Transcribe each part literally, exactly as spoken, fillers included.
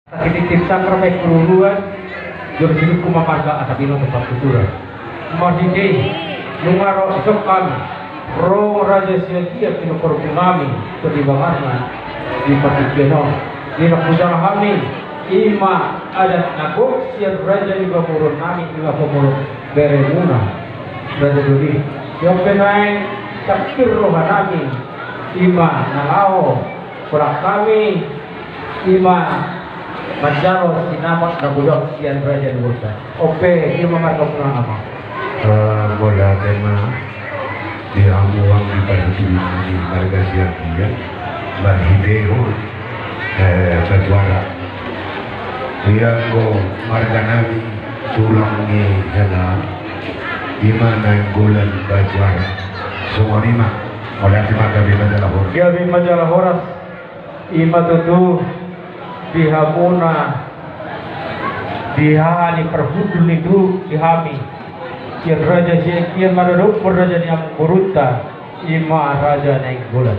Asa titip sangkar ma i tu huruhuruan, jolo sidungkon ma marga asa binoto partuturan. Marhite i, nunga ro isongkon, ro Raja Siagian pinoporupi nami, tu di bangarna, di partingkian on, di na hujalo hami, i ma adat na gok sian raja ni pamoruon nami, i ma pamoruon beremuna, Raja Doli. Ia pe naeng tangkir roha nami, i ma na laho, holan hami, i ma manjalo sinamot na godang sian raja ni boruta. Ope, i ma marga punang nama. Eh, mauliate ma di hamu anggi parhundul nami marga Siagian, marhitehon, eh, Batuara. Ia anggo marga nami tulang ni hela, i ma Nainggolan Batuara. Songon i ma, mauliate ma, gabe ma jala horas. Gabe ma jala horas. I ma tutu di hamuna, di haha ni parhundul ni tu di hami. Sian Raja Siagian maradophon raja ni amangborunta, i ma Raja Nainggolan.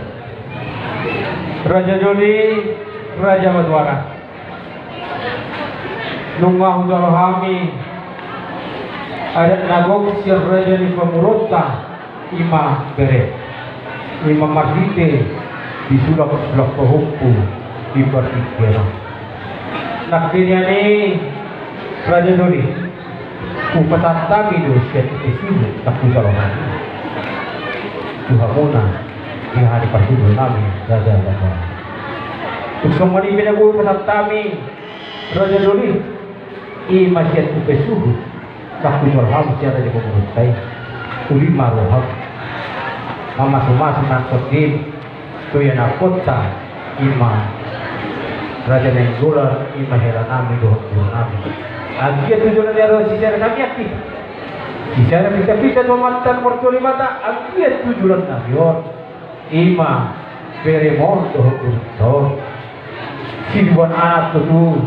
Raja Doli, Raja Batuara. Nunga hujalo hami adat na gok sian raja ni pamoruonta, i ma bere, i ma marhite di sulak-sulak pahompu di partingkian on. Nangkin i, Raja Doli, hupasahat hami do sian ite suhut na hujalo hami tu hamuna di haha ni parhundul nami, Raja Batuara. Tung songon i pe na boi hupasahat hami, Raja Doli, i ma sian ite suhut na hujalo hami sian raja ni pamoruonta i. Uli ma roham mamasumasu nang tondi tu ianakhonta, i ma Raja Nainggolan, i ma hela nami dohot boru nami. Anggiat tu joloan ni ari on sisada tamiang hita, sisada pitapita tu Amanta na martua Debata, anggiat tu joloan ni ari on, i ma beremon dohot borunta on. Siduan anak tutu,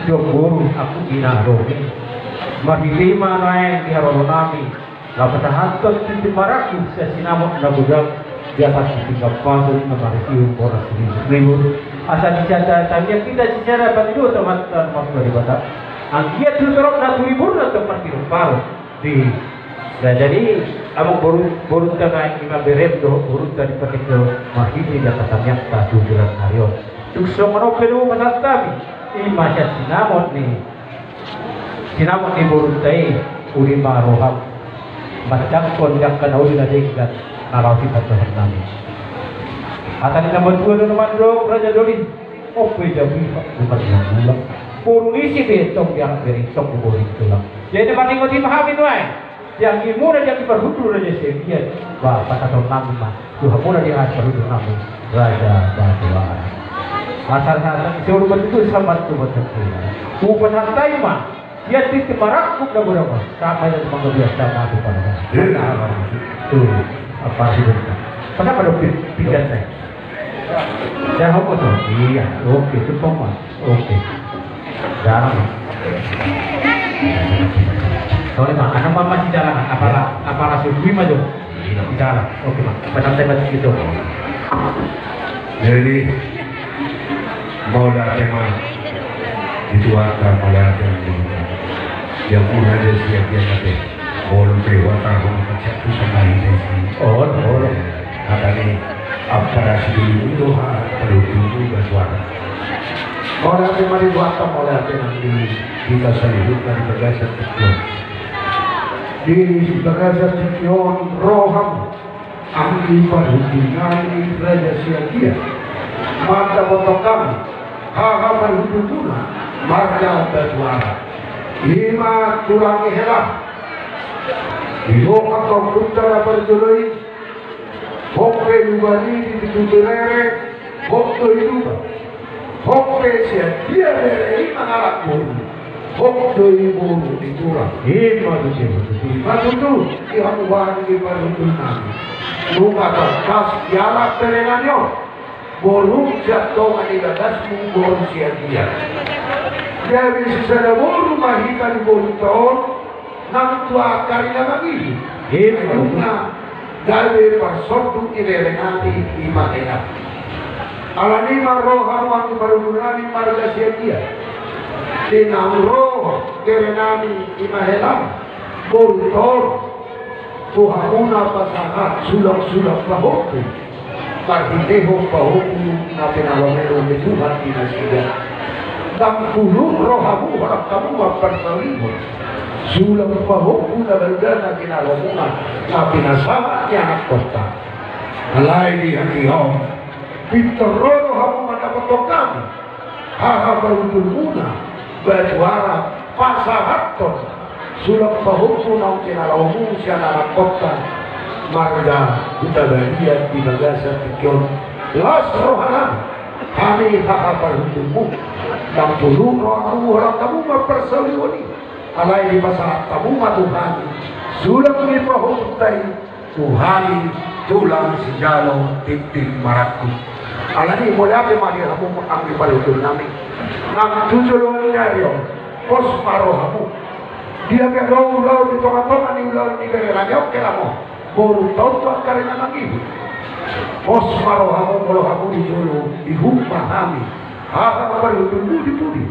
dua boru, angkup ina dohot. Marhite i ma naeng di haroro nami, laho pasahathon tintin marangkup sian sinamot na godang, di atas tintin gampasut na marisihon boras ribur-ribur. Asa sisada tamiang hita, sisada pangidoan tu Amanta na martua Debata. Anggiat tu torop na tu riburna tong martinomparut di raja ni amangboru, borunta na i ma berem dohot borunta di partingkian on, marhite di angka tamiangta tu joloan ni ari on. Tung songon on pe do hupasahat hami, i ma sian sinamot ni, sinamot ni borunta i, uli ma roham manjangkon di angka na uli na denggan na laho sipandohan nami. Hata ni na matua do na mandok, Raja Doli. Ope, jabu i, Pak, bukan yang pulang. Boru ni si Betong, yang beri tong, boru tulang. Jadi, mati-mati pahami nuai. Yang imuna, yang parhundul, Raja Siagian. Bah, pasahaton nami ma tu hamuna di haha ni parhundul nami, Raja Batuara. Asal-asal, seluruh bentuk sama tu bentuk. Hupasahat hami ma sian tintin marangkup na godang on. Sama dengan manggabian sama tu pada. Iya. Tu, apa sih, bentuk. Pasal pada pi-, pinggan saya. Jangan hopot, oh. Iya, oke, tu poma. Oke. Jarang. Sorry, Pak. Anak Mama masih jalan. Apala, apala subuh ma jo. Jalan. Oke, Pak. Pesan saya masih gitu. Jadi, mauliate ma di Tuhanta, mauliate ma di Tuhanta. Yang pun ada siap dia mati. Olo pe, wata, olo, macam tu sama ini sih. Olo, olo. Hata ni ampara sidoli, olo, ha, perlu tunggu bantuan. Mauliate ma di Tuhanta, mauliate nang di hita saluhutna di bagasan tingki on. Di bagasan tingki on, roham, anggi parhundul nami Raja Siagian. Mandapothon hami haha parhundulmuna marga Batuara. I ma tulang ni hela. Di roha kau kutara parjolo i. Hok pe luba ni di tutu berere, hok do i luba. Hok pe sian dia bere i mangalap boru. Hok do i boru ni tulang. I ma tutu. I ma tutu, di hamu anggi parhundul nami. Nunga tangkas dialap bere nami on. Boru sian tonga ni bagasmu, boru Siagian. Jadi sisada boru ma hita di borunta on. Nang tu angka ari na mangihut. Ima. Nunga gabe parsonduk ni bere nami i ma hela. Alani i ma ro hamu anggi parhundul nami marga Siagian. Di naung ro bere nami i ma hela boru Tor tu hamuna pasahat sulang-sulang pahompu. Marhitehon pahompu na pinalomelo ni Tuhan di nasida. Ndang pulung ro hamu holan hamu mamparsaulihon sulang pahompu na baru dana di na romuna na pinasahat ni anakkonta. Alai di hatiha on pintor ro do hamu mandapothon hami haha parhundulmuna, batu ara, pasahathon sulang pahompu naung tinalahomu sian anakkonta marga Hutabagian di bagasan tingki on. Las rohanami, hami haha parhundulmu, ndang pulung rohamu holan hamu mamparsaulihon i. Alai dipasahat hamu ma tu hami sulang ni pahompunta i tu hami tulang sijalo tintin marangkup. Alani i mauliate ma di hamu anggi parhundul nami. Nang tu joloan ni ari on pos ma rohamu. Dia pe adong ulaon di tonga-tonga ni ulaon ni bere nami on, hela ma boru Tor tu angka ari na mangihut. Pos ma rohamu, molo hamu di jolo, ihut ma hami haha parhundulmu di pudi.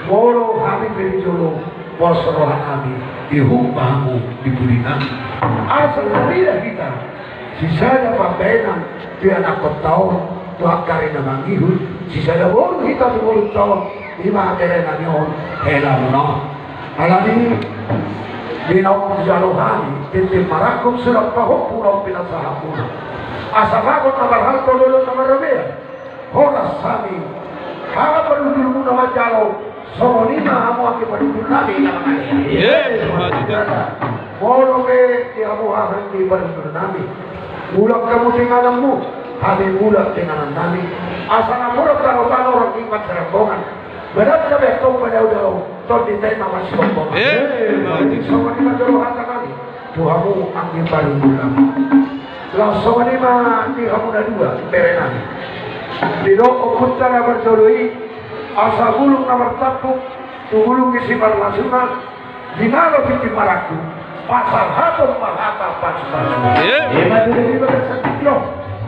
Molo hami pe di jolo, pos rohanami, ihut ma hamu di pudinami. Asa tarida hita sisada pambahenan tu anakkonta on tu angka ari na mangihut, sisada boru hita tu borunta on, i ma bere nami on, hela muna on. Alani i, di naung jalo hami tintin marangkup sulang pahompu naung pinasahatmuna, asa bagot na marhalto, dolok na marrobean, horas hami haha parhundulmuna manjalo. Songon i ma hamu anggi parhundul nami na mangalean. Molo pe di hamu haha anggi parhundul nami, mulak hamu tu ingananmu, hami mulak tu inganannami. Asa napuran tano-tano, ranggingan siranggongan, badan gabe antong padaodao, tondi tai ma masihomhom. Songon i ma jolo hata nami tu hamu anggi parhundul nami. Laos songon i ma di hamu na dua bere nami. Didok ompunta na parjolo i, asa bulung na martampuk tu bulung ni simarlasuna, di na ro tintin marangkup, pasahaton ma hata pasupasu. Ima tutu. Di bagasan tingki on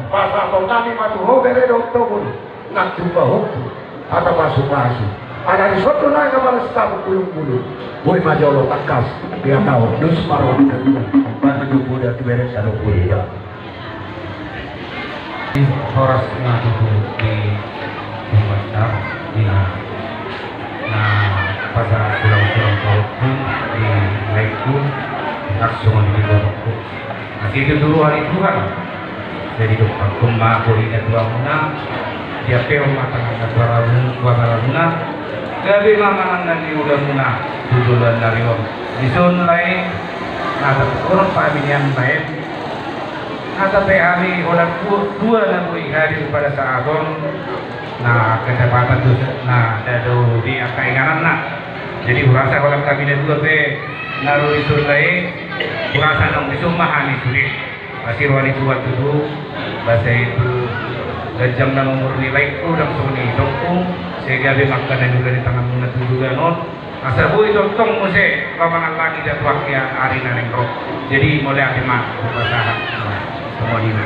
pasahaton nami ma tu ho bere dohot ho boru nang tu pahompu hata pasupasu. Ala dison do nang balas tabuk bulung-bulung. Boi ma jolo tangkas dihatahon, dos ma roha ni na dua, batu jumbo da tu bere sadok bulu da. Horas ma tutu di Debata, di na pasahat sulang-sulang pahompu di laengku, laos songon i di borungku. Asi tutu roha ni Tuhan. Jadi didok ma hamu tu ingananmuna, diampehon ma tanganna tu aramuna, gabe ma manang na niulamuna tu joloan ni ari on. Dison lae, na tarpatupa hami nian baen, na tape hami holan dua, dua na boi hadir pada saat on, na kedapatan dosa na dado di angka ingananna. Jadi hurasa holan hami na dua pe na ro dison lae, hurasa naung dison ma hami sude. Asi roha ni Tuhan tutu, basa i tu ganjang nama umur ni laengku, ndang songon i didokku, sai gabe ma angka na niula ni tanganmuna tu joloan on, asa boi tongtong muse lomangan langit tu angka ari na naeng ro. Jadi mauliate ma, pasahat songon i ma.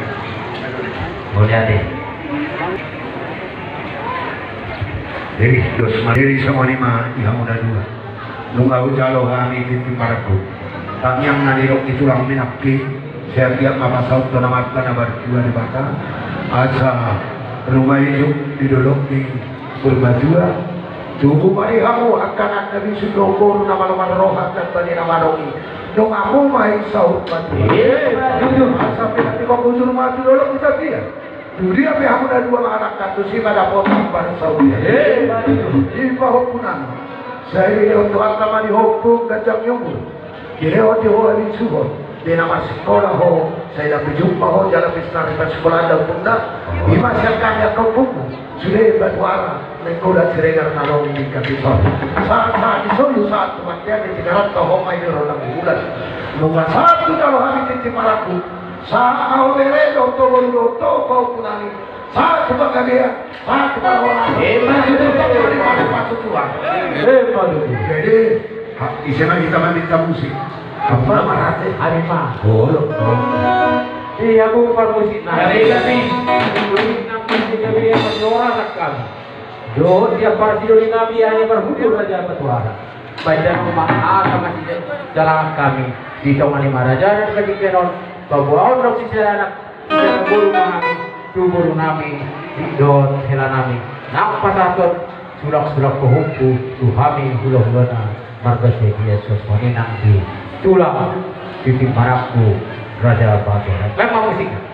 Mauliate. Jadi dos ma, jadi songon i ma di hamu na dua. Nunga hujalo hami tintin marangkup. Tangiang na nidok ni tulang, minangkin sai anggiat ma pasauthon Amanta na martua Debata, asa nunga ijuk di dolok ni Purbatua. Tubu ma di hamu angka anak na bisuk dohot boru na malo marroha, angka tani na madongan i, donganmu ma i saur matua. Asa pinantikhon bujur ma tu dolok ni tapian. Tu dia pe hamu na dua mangalangka, tusi ma dapotan parsaulian. Di pahompunami, sai dilehon Tuhanta ma di ho ompung ganjang ni umur, dilehon di ho habisuhon, di na marsikola ho sai lam bujung ma ho jala pintor di parsikolaan da ompungna. Ima sian hami angka ompungmu, sude Batu Ara, Nainggolan, Siregar na adong di tingki on. Sahat-sahat ni solu sahat tu bontean, di Tigaras ho ma i di Rondang di Bulan. Nunga sahat tu jolo hami tintin marangkup. Sahat ma ho bere dohot ho boru dohot ho pahompunami. Sahat tu panggabean, sahat tu parhorasan. Emma tutu. Sahat tu parsusuan. Emma tutu. Jadi, ha, ise ma hita maminta musik? Apa? Marate. Ari ma. Olo. Iya, bu parmusikna. Ari, ari. Di na bia parjolo hami dohot di na parsidoli nami, ia parhundul raja Batuara. Baen damang ma asa masijalangan hami di tonga ni harajaon na tingki on. Paboaon dohot sisada anak, sisada boru ma hami tu boru nami dohot hela nami, nang pasahathon sulak-sulak pahompu tu hami hula-hulana marga Siagian, songon i nang di tulang, di tim marangkup raja Batuara. Baen ma musik.